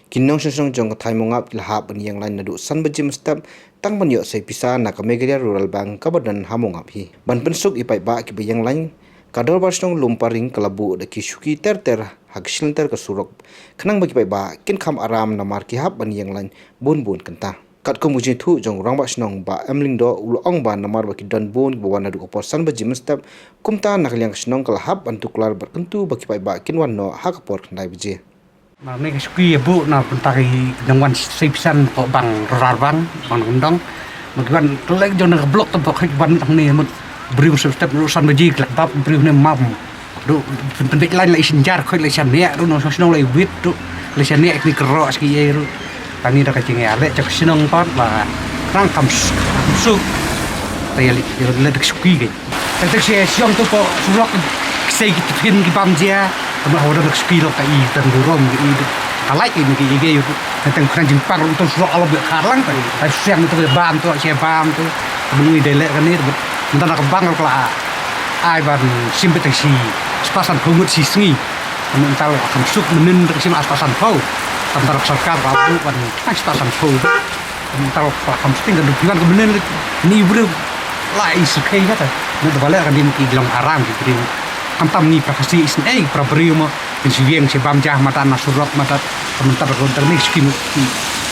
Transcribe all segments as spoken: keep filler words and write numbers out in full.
Ki nongshong shnong jong ka thaiñ Mawngap ki la hap ban ïeng lain naduh san baje mynstep tang ban ïoh sei pisa na ka Meghalaya Rural Bank kaba don ha Mawngap hi. Ban pynsuk ïa ki paidbah kiba ïeng lain, ka Dorbar Shnong Lumparing ka la buh da ki shuki ter ter ha ki shilynter ka surok, khnang ba ki paidbah kin kham aram namar ki hap ban ïeng lain bun bun kynta. Katkum ka jingthoh jong u Rangbah Shnong Bah M Lyngdoh, u la ong ba namar ba ki don bun kiba wan naduh ka por san baje mynstep, kumta na ka liang ka shnong ka la hap ban tuklar bad kyntu ba ki paidbah kin wan noh ha ka por khyndai baje. Namar ne ka shuki ïa buh na bynta ki nang wan sei pisa ko bang Rural Bank, bang nang dong. Ma ki wan lek jong na ka block tam pok hik ban hangne mut briew step step ruh san baje ki la bap briew ne mam. Ruh pyn-, pyndait lain la i synjar khoi la i shaniah ruh nongshong shnong la i wit ruh la i shaniah kini kyrok ski ei ruh. Tang i da ka jingïaleh jong ka shnong pat ba nang kham s-, kham suk. Ta ïaleh ïaleh da ka shuki kei. Tang tang sha shnong tu ko surok sei ki tiffin ki bam jia. Tang ba hawdon da ka shuki lok ka i tang burom ka i. Ka lait i ni ki i kei ruh. Tang tang khnang jingpang ruh tu surok alom ka kharlang tang. Ai siang tu bam tu sha bam tu. Bang i dei leh kane tu. Mynta na ka bang ruh ka la ai ban shim beit tang shi spah sanphew ngut shi sngi. Mynta la kham suk mynnin da ka shim spah sanphew. Mynta la ka sorkar ka buh ban ai spah sanphew. Mynta la kham sting ka duk ki wan ka mynnin la ni briew la i sukhei kata. Mynta ba leh ka dim ki long aram ki briew. Khamtam ni para Khasi isynei para briew mo. Kin shi wieng shi bam jah mata na surok mata. Mynta la ka dang ni skim ki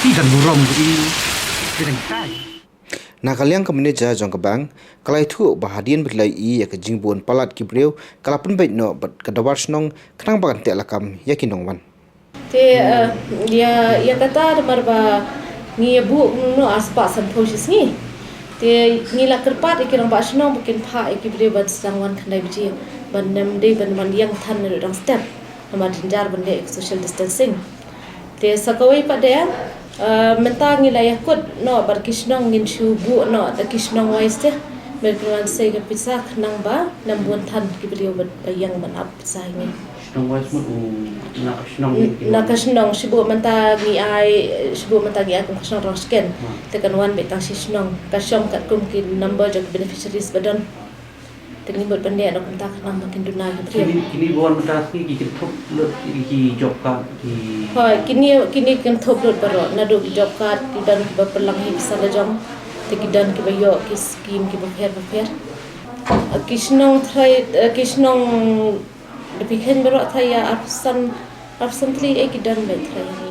ki dan burom ki. Ki dan tai. Na ka liang ka manager jong ka bank, ka la ïathuh ba hadien ba ki la ïohi ïa ka jingbun palat ki briew, ka la pynbeit noh bad ka Dorbar Shnong khnang ba kan teh lakam ïa ki nongwan. Te, eh, ïa, ïa kata namar ba ngi ïa buh noh ar spah sanphew shi sngi. Te ngi la kyrpad ïa ki Rangbah Shnong ba kin phah ïa ki briew ban sdang wan khyndai baje ban ym dei ban wan ïeng than naduh dang step. Namar jynjar ban leh social distancing. Te sa kawei pat de, eh, mynta ngi la ïakut noh bad ki shnong ngin shu buh noh da ki shnong wise te. Bad kin wan sei ka pisa khnang ba ym bun than ki briew ba, ba ïeng ban ap pisa ïa ngi. Shnong wise mut u na ka shnong. N-, na ka shnong, shu buh mynta ngi ai, shu buh mynta ngi ai kum ka shnong Rangshken. Hmm. Te kan wan beit tang shi shnong. Ka shong katkum ki number jong ki beneficiaries ba don. Te ngi mut ban leh noh kumta khnang ba kin duna ki briew. Kini, kini ba wan mynta sngi ki kynthup lut ki, ki job card ki. Hooid, kini, kini kynthup lut baroh. Naduh ki job card ki don kiba pynlang hi pisa la jong. Te ki don kiba ïoh ki skim kiba pher ba pher. Ki shnong trai, eh, ki shnong da phi kheiñ baroh trai ïa arphew san, arphew san tylli ei ki don beit trai.